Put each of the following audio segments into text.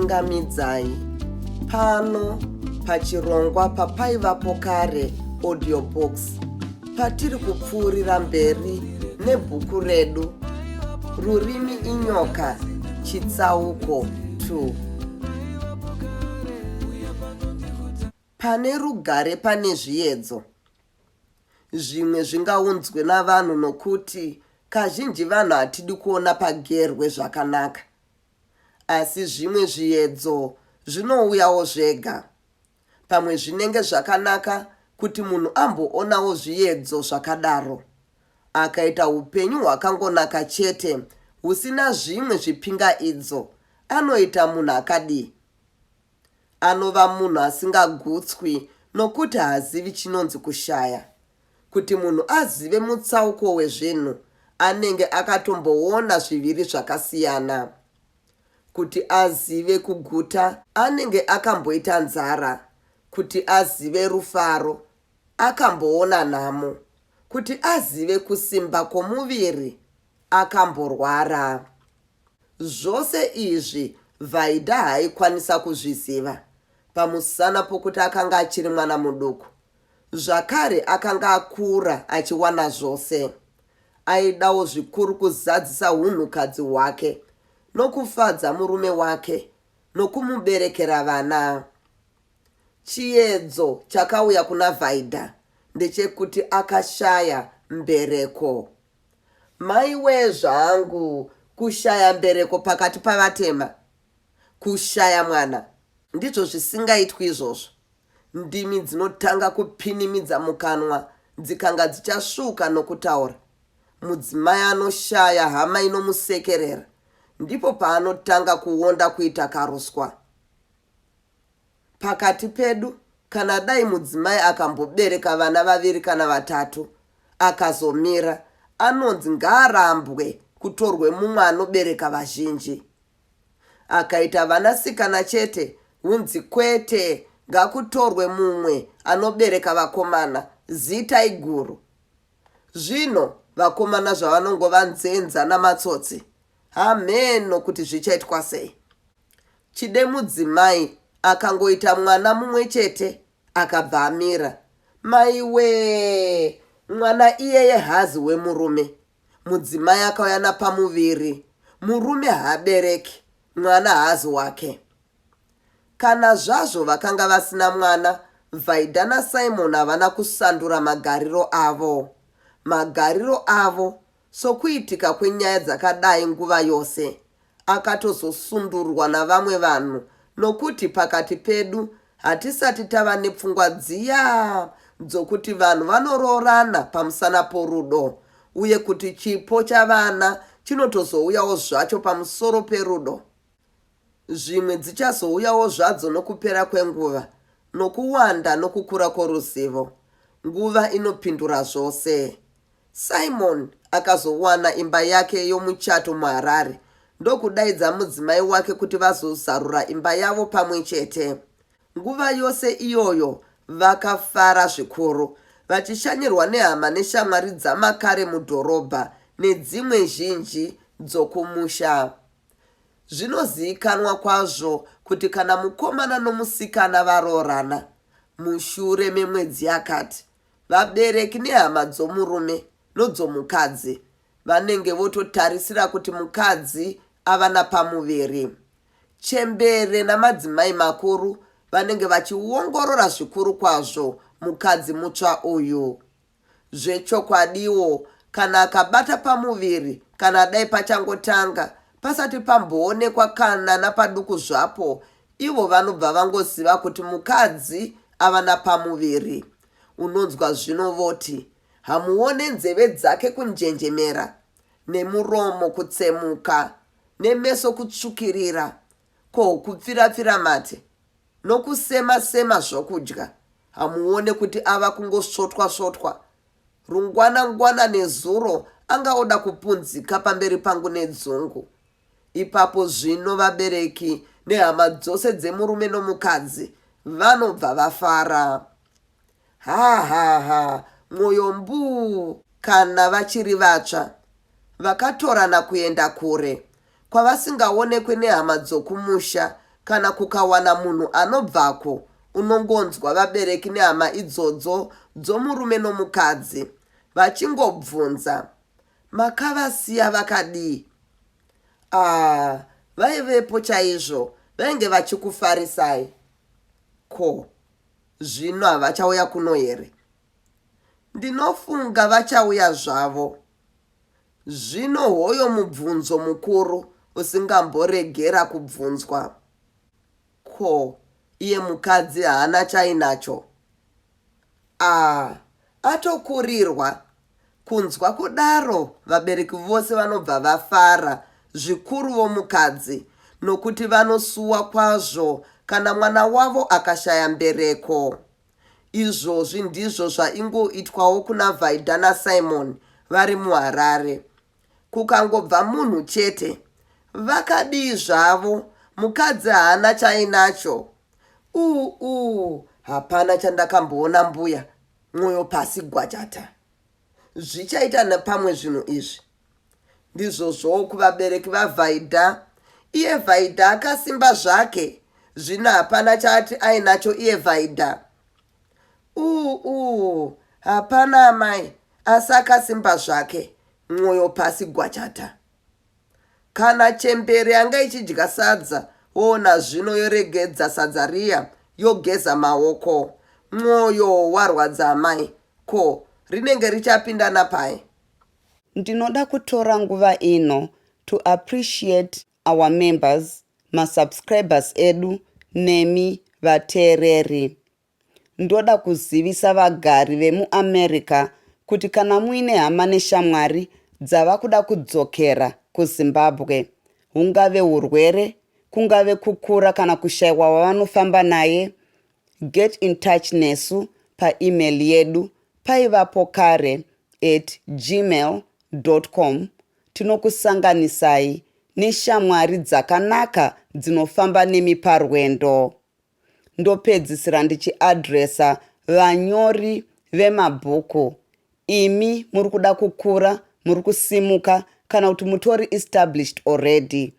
Ndinokuchingamidzai pano pachirongwa papaivapo kare audio box patiri kupfuurira mberi nebhuku redu Rurimi Inyoka Chitsauko 2. Pane rugare pane zviedzo. Zvimwe zvingaunzwe navanhu nokuti kazhinji vanhu hatidi kuona pagerwe zvakanaka. Asi zvimwe zviedzo zvinouyawo zvega. Pamwe zvinenge zvakanaka kuti munhu amboonawo zviedzo zvakadaro. Akaita upenyu hwakangonaka chete husina zvimwe zvipingaidzo anoita munhu akadii? Anova munhu asingagutswi nokuti haazivi chinonzi kushaya. Kuti munhu azive mutsauko wezvinhu, anenge akatomboona zviviri zvakasiyana. Kuti azive kuguta, anenge akamboita nzara. Kuti azive rufaro, akamboona nhamo. Kuti azive kusimba kwomuviri, akamborwara. Zvose izvi Vaida haaikwanisa kuzviziva pamusana pokuti akanga achiri mwana muduku. Zvakare akanga akura achiwana zvose. Aidawo zvikuru kuzadzisa hunhukadzi hwake nokufadza murume wake nokumuberekera vana. Chiedzo chakauya kuna Vaida ndechekuti akashaya mbereko. Maiwee zvangu kushaya mbereko pakati pavatema kushaya mwana ndizvo zvisingaitwi izvozvo ndimi dzinotanga kupinimidza mukanwa dzikanga dzichasvuuka nokutaura mudzimai anoshaya hama inomusekerera ndipo paanotanga kuonda kuita karuswa Pakati pedu kana dai mudzimai akambobereka vana vaviri kana vatatu akazomira anonzi ngaarambwe kutorwe mumwe anobereka vazhinji. Akaita vanasikana chete hunzi kwete ngakutorwe mumwe anobereka vakomana zita iguru. Zvino vakomana zvavanongova nzenza namatsotsi hamheno kuti zvichaitwa sei. Chide mudzimai akangoita mwana mumwe chete akabva amira. Maiwee mwana iyeye haazi wemurume. Mudzimai akauya napamuviri murume haabereki mwana haazi wake. Kana zvazvo vakanga vasina mwana, Vaida naSimon havana kusandura magariro avo. Magariro avo, sokuitika kwenyaya dzakadai nguva yose, akatozosundurwa navamwe vanhu nokuti pakati pedu hatisati tava nepfungwa dziya dzokuti vanhu vanoroorana pamusana porudo uye kuti chipo chavana chinotozouyawo zvacho pamusoro perudo. Zvimwe dzichazouyawo zvadzo nokupera kwenguva, nokuwanda nokukura kworuzivo. Nguva inopindura zvose. Simon akazowana imba yake yomuchato muHarare ndokudaidza mudzimai wake kuti vazozarura imba yavo pamwe chete. Nguva yose iyoyo vakafara zvikuru vachishanyirwa nehama neshamwari dzamakare mudhorobha nedzimwe zhinji dzokumusha. Zvinoziikanwa kwazvo kuti kana mukomana nomusikana varoorana, mushure memwedzi yakati, Vabereki nehama dzomurume nodzomukadzi vanenge vototarisira kuti mukadzi ava napamuviri. Chembere namadzimai makuru vanenge vachiongorora zvikuru kwazvo mukadzi mutsva uyu. Zvechokwadiwo, kana akabata pamuviri kana dai pachangotanga, pasati pamboonekwa kana napaduku zvapo, ivo vanobva vangoziva kuti mukadzi ava napamuviri. Unonzwa zvino voti, Hamuone nzeve dzake kunjenjemera, nemuromo kutsemuka, nemeso kutsvukirira, ko kupfira-pfira mate, nokusema-sema zvokudya? Hamuone kuti ava kungosvotwa-svotwa? Rungwana-ngwana nezuro anga oda kupunzika pamberi pangu nedzungu. Ipapo zvino vabereki nehama dzose dzemurume nomukadzi vanobva vafara. Ha ha ha, mwoyo mbuu kana vachiri vatsva. Vakatorana kuenda kure, kwavasingaonekwe nehama dzokumusha. Kana kukawana munhu anobvako unongonzwa vabereki nehama idzodzo dzomurume nomukadzi vachingobvunza, Makavasiya vakadii? Ah, vaivepo chaizvo vainge vachikufarisai. Ko, zvino havachauya kuno here? Ndinofunga vachauya zvavo. Zvino hoyo mubvunzo mukuru usingamboregera kubvunzwa. Ko, iye mukadzi haana chainacho? Ah, atokurirwa. Kunzwa kudaro vabereki vose vanobva vafara, zvikuru vomukadzi, nokuti vanosuwa kwazvo kana mwana wavo akashaya mbereko. Izvozvi ndizvo zvaingoitwawo kuna Vaida naSimon vari muHarare. Kukangobva munhu chete, vakadii zvavo, mukadzi haana chainacho. Uu uu hapana chandakamboona mbuya, mwoyo pasi gwachata. Zvichaita nepamwe zvinhu izvi. Ndizvozvowo kuvabereki vaVhaidha. Iye Vhaidha akasimba zvake, zvino hapana chaati ainacho iye Vhaidha. Uu uu hapana amai, asi akasimba zvake, mwoyo pasi gwachata. Kana chembere yanga ichidya sadza woona zvino yoregedza sadza riya yogeza maoko. Mwoyo warwadza amai, ko rinenge richapinda napai? Ndinoda kutora nguva ino to appreciate our members, masubscribers edu nemi vateereri. Ndoda kuzivisa vagari vemuAmerica kuti kana muine hama neshamwari dzava kuda kudzokera kuZimbabwe, hungave hurwere, kungave kukura kana kushaiwa wavanofamba naye, get in touch nesu paemail yedu paivapo kare at gmail com tinokusanganisai neshamwari dzakanaka dzinofamba nemi parwendo. Ndopedzisira ndichiadresa vanyori vemabhuku. Imi muri kuda kukura, muri kusimuka kana kuti mutori established already.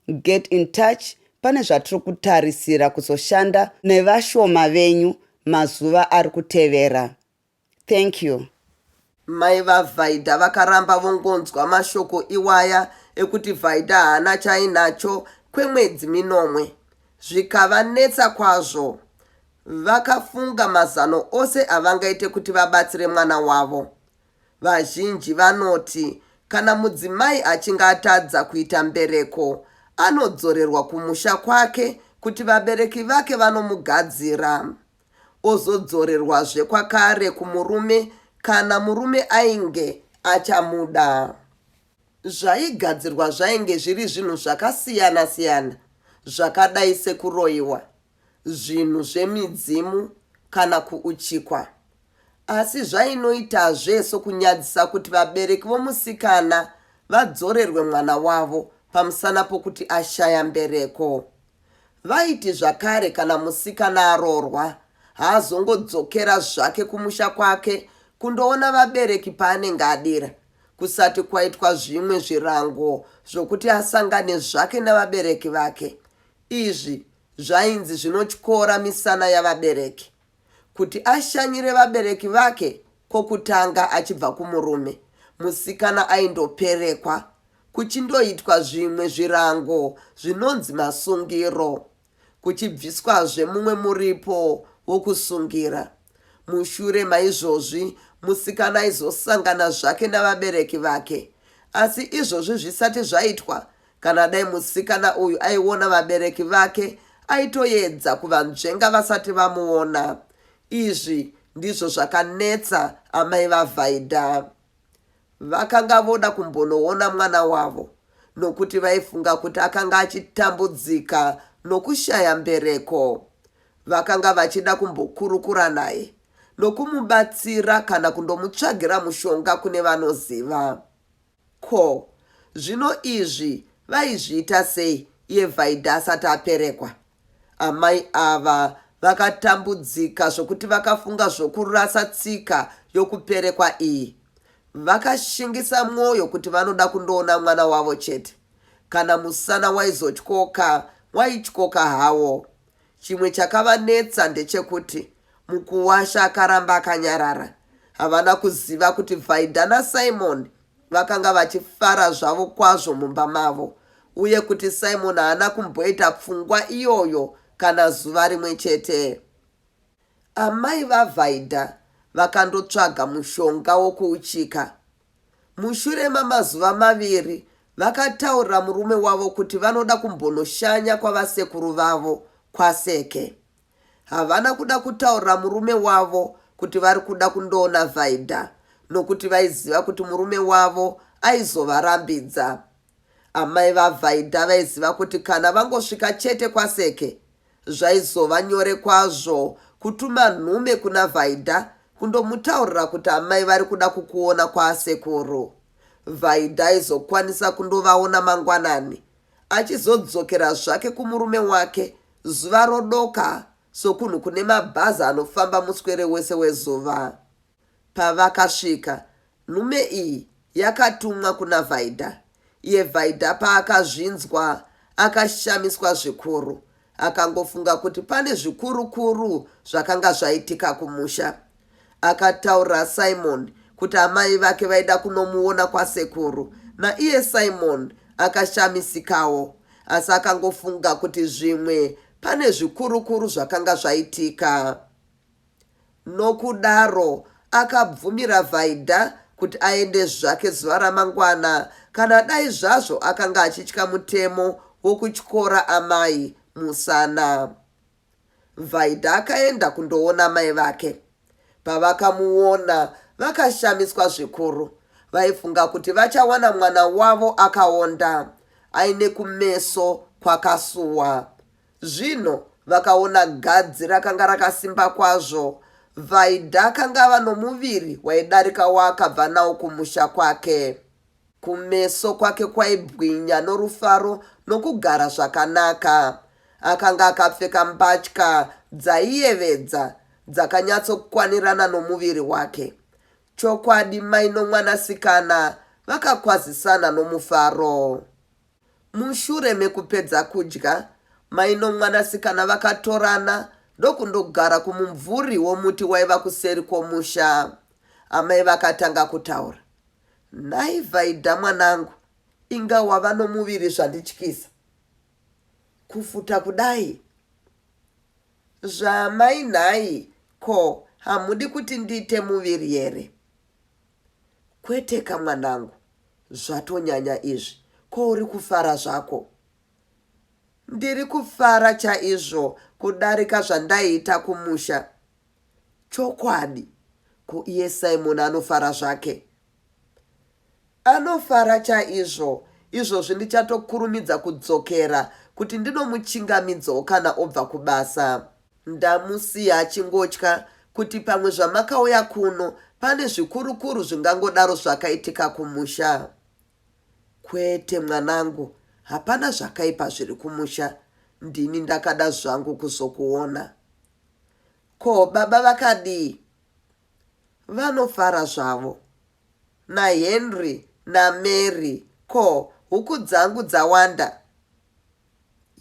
Get in touch pane zvatiri kutarisira kuzoshanda nevashoma venyu mazuva ari kutevera. Thank you. Mai vaVhaidha vakaramba vongonzwa mashoko iwaya ekuti Vhaidha haana chaainacho kwemwedzi minomwe. Zvikavanetsa kwazvo. Vakafunga mazano ose avangaite kuti vabatsire mwana wavo. Vazhinji vanoti kana mudzimai achinge atadza kuita mbereko anodzorerwa kumusha kwake kuti vabereki vake vanomugadzira. Ozodzorerwazve kwakare kumurume kana murume ainge achamuda. Zvaigadzirwa zvainge zviri zvinhu zvakasiyana-siyana zvakadai sekuroyiwa, zvinhu zvemidzimu kana kuuchikwa. Asi zvainoitazve sokunyadzisa kuti vabereki vomusikana vadzorerwe mwana wavo pamusana pokuti ashaya mbereko. Vaiti zvakare kana musikana aroorwa haazongodzokera zvake kumusha kwake kundoona vabereki paanenge adira kusati kwaitwa zvimwe zvirango zvokuti asangane zvake navabereki vake. Izvi zvainzi zvinotyora misana yavabereki. Kuti ashanyire vabereki vake kokutanga achibva kumurume, musikana aindoperekwa kuchindoitwa zvimwe zvirango zvinonzi masungiro, kuchibviswazve mumwe muripo wokusungira. Mushure maizvozvi, musikana aizosangana zvake navabereki vake. Asi izvozvi zvisati zvaitwa, kana dai musikana uyu aiona vabereki vake, aitoedza kuvanzvenga vasati vamuona. Izvi ndizvo zvakanetsa amai vaVhaidha. Vakanga voda kumbonoona mwana wavo nokuti vaifunga kuti akanga achitambudzika nokushaya mbereko. Vakanga vachida kumbokurukura naye nokumubatsira kana kundomutsvagira mushonga kune vanoziva. Ko, zvino izvi vaizviita sei iye Vhaidha asati aperekwa? Amai ava vakatambudzika zvokuti vakafunga zvokurasa tsika yokuperekwa iyi. Vakashingisa mwoyo kuti vanoda kundoona mwana wavo chete. Kana musana waizotyoka, waityoka hawo. Chimwe chakavanetsa ndechekuti mukuwasha akaramba akanyarara. Havana kuziva kuti Vaida naSimon vakanga vachifara zvavo kwazvo mumba mavo uye kuti Simon haana kumboita pfungwa iyoyo kana zuva rimwe chete. Amai vaVaida vakandotsvaga mushonga wokuuchika. Mushure mamazuva maviri vakataurira murume wavo kuti vanoda kumbonoshanya kwavasekuru vavo kwaSeke. Havana kuda kutaurira murume wavo kuti vari kuda kundoona Vaida nokuti vaiziva kuti murume wavo aizovarambidza. Amai vaVaida vaiziva kuti kana vangosvika chete kwaSeke, zvaizova nyore kwazvo kutuma nhume kuna Vaida kundomutaurira kuti amai vari kuda kukuona kwaasekuru. Vaida aizokwanisa kundovaona mangwanani, achizodzokera zvake kumurume wake zuva rodoka sokunhu kune mabhazi anofamba muswere wese wezuva. Pavakasvika, nhume iyi yakatumwa kuna Vaida. Iye Vaida paakazvinzwa akashamiswa zvikuru. Akangofunga kuti pane zvikuru-kuru zvakanga zvaitika kumusha. Akataurira Simon kuti amai vake vaida kunomuona kwasekuru. Naiye Simon akashamisikawo asi akangofunga kuti zvimwe pane zvikurukuru zvakanga zvaitika. Nokudaro akabvumira Vaida kuti aende zvake zuva ramangwana kana dai zvazvo akanga achitya mutemo wokutyora amai musana. Vaida akaenda kundoona mai vake. Pavakamuona vakashamiswa zvikuru. Vaifunga kuti vachawana mwana wavo akaonda, aine kumeso kwakasuwa. Zvino vakaona gadzi rakanga rakasimba kwazvo. Vaida akanga ava nomuviri waidarika waakabva nawo kumusha kwake. Kumeso kwake kwaibwinya norufaro nokugara zvakanaka. Akanga akapfeka mbatya dzaiyevedza dzakanyatsokwanirana nomuviri wake. Chokwadi mai nomwanasikana vakakwazisana nomufaro. Mushure mekupedza kudya, mai nomwanasikana vakatorana ndokundogara kumumvuri womuti waiva kuseri kwomusha. Amai vakatanga kutaura. Nhai Vaida mwanangu, inga wava nomuviri zvandityisa. Kufuta kudai? Zvaamai nhai, ko hamudi kuti ndiite muviri here? Kweteka mwanangu, zvatonyanya izvi, ko uri kufara zvako? Ndiri kufara chaizvo kudarika zvandaiita kumusha. Chokwadi, ko iye Simon anofara zvake? Anofara chaizvo, izvozvi ndichatokurumidza kudzokera kuti ndinomuchingamidzawo kana obva kubasa. Ndamusiya achingotya kuti pamwe zvamakauya kuno pane zvikurukuru zvingangodaro zvakaitika kumusha. Kwete mwanangu, hapana zvakaipa zviri kumusha, ndini ndakada zvangu kuzokuona. Ko baba vakadii? Vanofara zvavo. NaHenry naMary, ko huku dzangu dzawanda?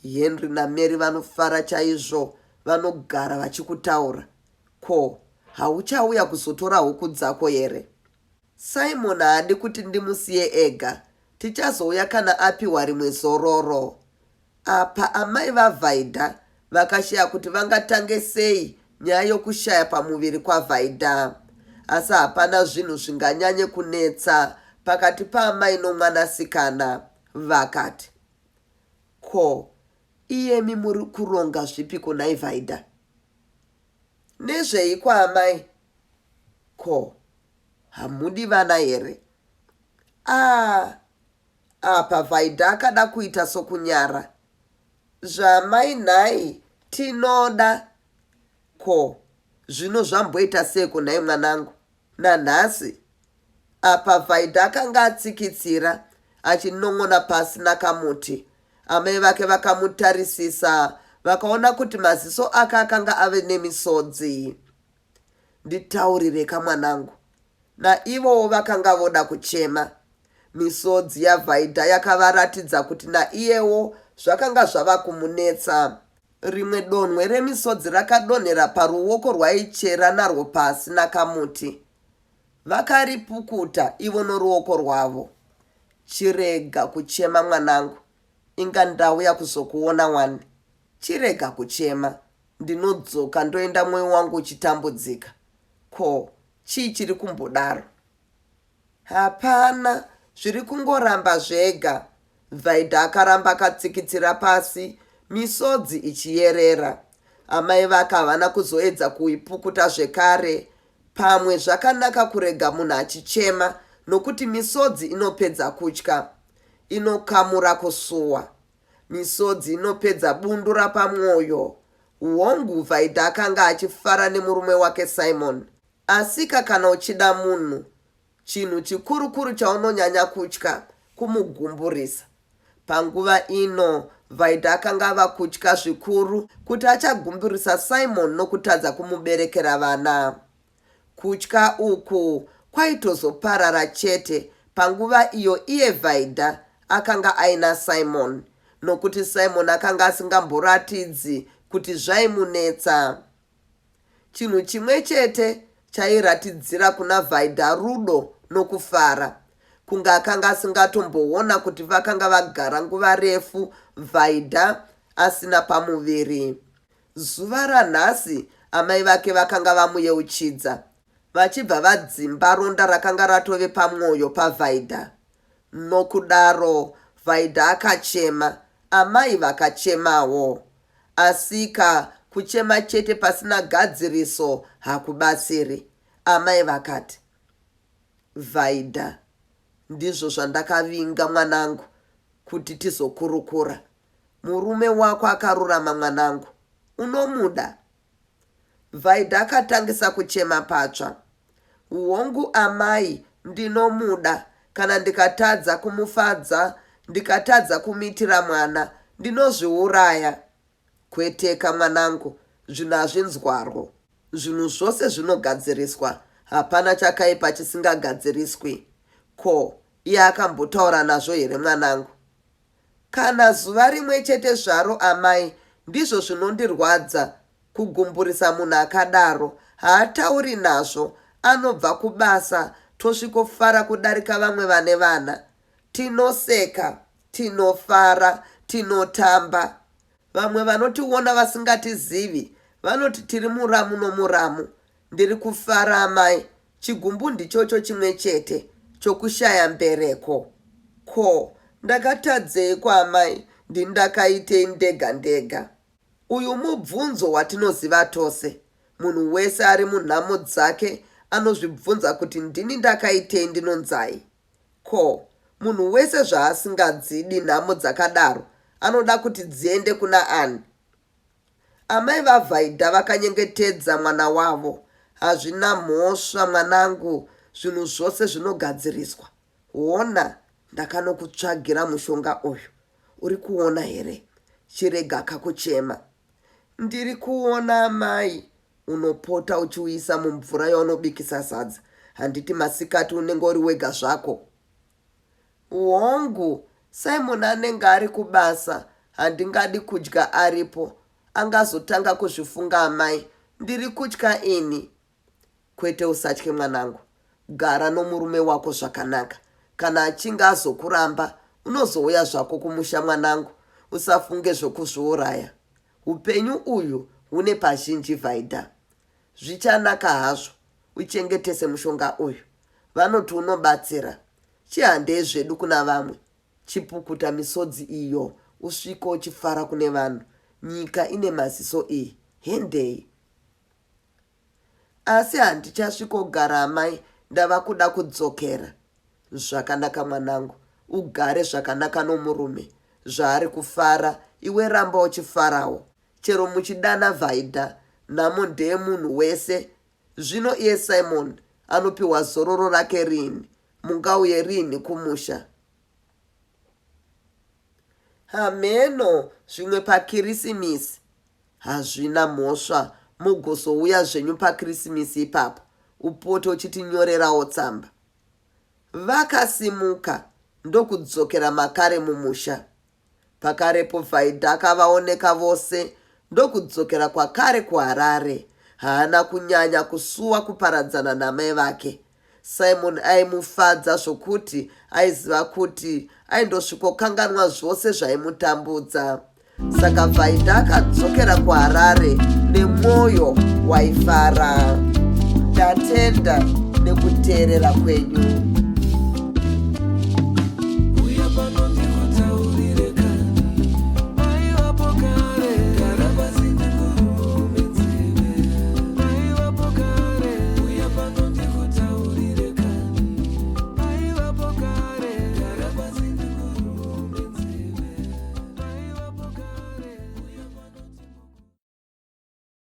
Henry naMary vanofara chaizvo, vanogara vachikutaura. Ko hauchauya kuzotora huku dzako here? Simon haadi kuti ndimusiye ega, tichazouya kana apiwa rimwe zororo. Apa amai vaVaida vakashaya kuti vangatange sei nyaya yokushaya pamuviri kwaVaida. Asi hapana zvinhu zvinganyanye kunetsa pakati paamai nomwanasikana, vakati. Ko, iyemi muri kuronga zvipiko nhai Vaida? Nezveiko amai? Ko, hamudi vana here? Ah, apa Vaida akada kuita sokunyara. Zvamai nhai, tinoda. Ko, zvino zvamboita seiko nhai mwanangu? Nanhasi? Apa Vaida akanga atsikitsira achinon'ona pasi nakamuti. Amai vake vakamutarisisa vakaona kuti maziso ake akanga ave nemisodzi. Nditaurireka mwanangu. Naivowo vakanga voda kuchema. Misodzi yaVaida yakavaratidza kuti naiyewo Zvakanga zvava kumunetsa. Rimwe donhwe remisodzi rakadonhera paruoko rwaichera narwo pasi nakamuti. Vakaripukuta ivo noruoko rwavo. Chirega kuchema mwanangu, inga ndauya kuzokuona wani. Chirega kuchema, ndinodzoka ndoenda mwoyo wangu uchitambudzika. Ko, chii chiri kumbodaro? Hapana, zviri kungoramba zvega. Vaida akaramba akatsikitsira pasi, misodzi ichiyerera. Amai vake havana kuzoedza kuipukuta zvekare. Pamwe zvakanaka kurega munhu achichema nokuti misodzi inopedza kutya. Inokamura kusuwa. Misodzi inopedza bundu rapamwoyo. Hongu, Vaida akanga achifara nemurume wake Simon. Asika kana uchida munhu, chinhu chikurukuru chaunonyanya kutya kumugumburisa. Panguva ino, Vaida akanga ava kutya zvikuru kuti achagumburisa Simon nokutadza kumuberekera vana. Kutya uku kwaitozoparara chete panguva iyo iye Vaida akanga aina Simon, nokuti Simon akanga asingamboratidzi kuti zvaimunetsa. Chinhu chimwe chete chairatidzira kuna Vaida rudo nokufara, kunge akanga asingatomboona kuti vakanga vagara nguva refu Vaida asina pamuviri. Zuva ranhasi amai vake vakanga vamuyeuchidza, vachibva vadzimba ronda rakanga ratove pamwoyo paVaida. Nokudaro Vaida akachema, amai vakachemawo. Asika kuchema chete pasina gadziriso hakubatsiri. Amai vakati, Vaida, ndizvo zvandakavinga mwanangu kuti tizokurukura. Murume wako akarurama mwanangu. Unomuda? Vaida akatangisa kuchema patsva. Hongu amai, ndinomuda. Kana ndikatadza kumufadza, ndikatadza kumuitira mwana, ndinozviuraya. Kweteka mwanangu, zvinhu hazvinzwarwo. Zvinhu zvose zvinogadziriswa, hapana chakaipa chisingagadziriswi. Ko, iye akambotaura nazvo here mwanangu? Kana zuva rimwe chete zvaro amai, ndizvo zvinondirwadza kugumburisa munhu akadaro. Haatauri nazvo, anobva kubasa tosvikofara kudarika vamwe vane vana. Tinoseka, tinofara, tinotamba. Vamwe vanotiona vasingatizivi vanoti tiri muramu nomuramu. Ndiri kufara amai, chigumbu ndichocho chimwe chete chokushaya mbereko. Ko, ndakatadzeiko amai, ndini ndakaitei ndega ndega? Uyu mubvunzo watinoziva tose. Munhu wese ari munhamo dzake anozvibvunza kuti ndini ndakaitei ndinonzai? Ko, munhu wese zvaasingadzidi nhamo dzakadaro anoda kuti dziende kuna ani? Amai vaVhaidha vakanyengetedza mwana wavo. Hazvina mhosva mwanangu, zvinhu zvose zvinogadziriswa. Hona ndakanokutsvagira mushonga uyu. Uri kuona here? Chiregaka kuchema. Ndiri kuona amai. Unopota uchiuisa mumvura yaunobikisa sadza. Handiti masikati unenge uri wega zvako? Hongu, Simon anenge ari kubasa, handingadi kudya aripo. Angazotanga kuzvifunga amai, ndiri kutya ini. Kwete usatye mwanangu, gara nomurume wako zvakanaka. Kana achinge azokuramba, unozouya zvako kumusha mwanangu, usafunge zvokuzviuraya. Upenyu uyu hune pazhinji Vaida. Zvichanaka hazvo, uchengetese mushonga uyu. Vanoti unobatsira. Chihandei zvedu kuna vamwe. Chipukuta misodzi iyo usvike uchifara kune vanhu. Nyika ine maziso iyi. Hendei. Asi handichasvikogara amai ndava kuda kudzokera. Zvakanaka mwanangu, ugare zvakanaka nomurume. Zvaari kufara iwe ramba uchifarawo. Chero muchidana Vaida, nhamo ndeyemunhu wese. Zvino iye Simon anopiwa zororo rake rinhi? Mungauye rinhi kumusha? Hameno, zvimwe paKirisimisi. Hazvina mhosva, mugozouya zvenyu paKirisimisi ipapo, upote uchitinyorerawo tsamba. Vakasimuka ndokudzokera makare mumusha. Pakarepo Vaida akavaoneka vose ndokudzokera kwakare kuHarare. Haana kunyanya kusuwa kuparadzana namai vake. Simon aimufadza zvokuti aiziva kuti aindosvikokanganwa zvose zvaimutambudza. Saka Vaida akadzokera kuHarare nemwoyo waifara. Ndatenda nekuteerera kwenyu.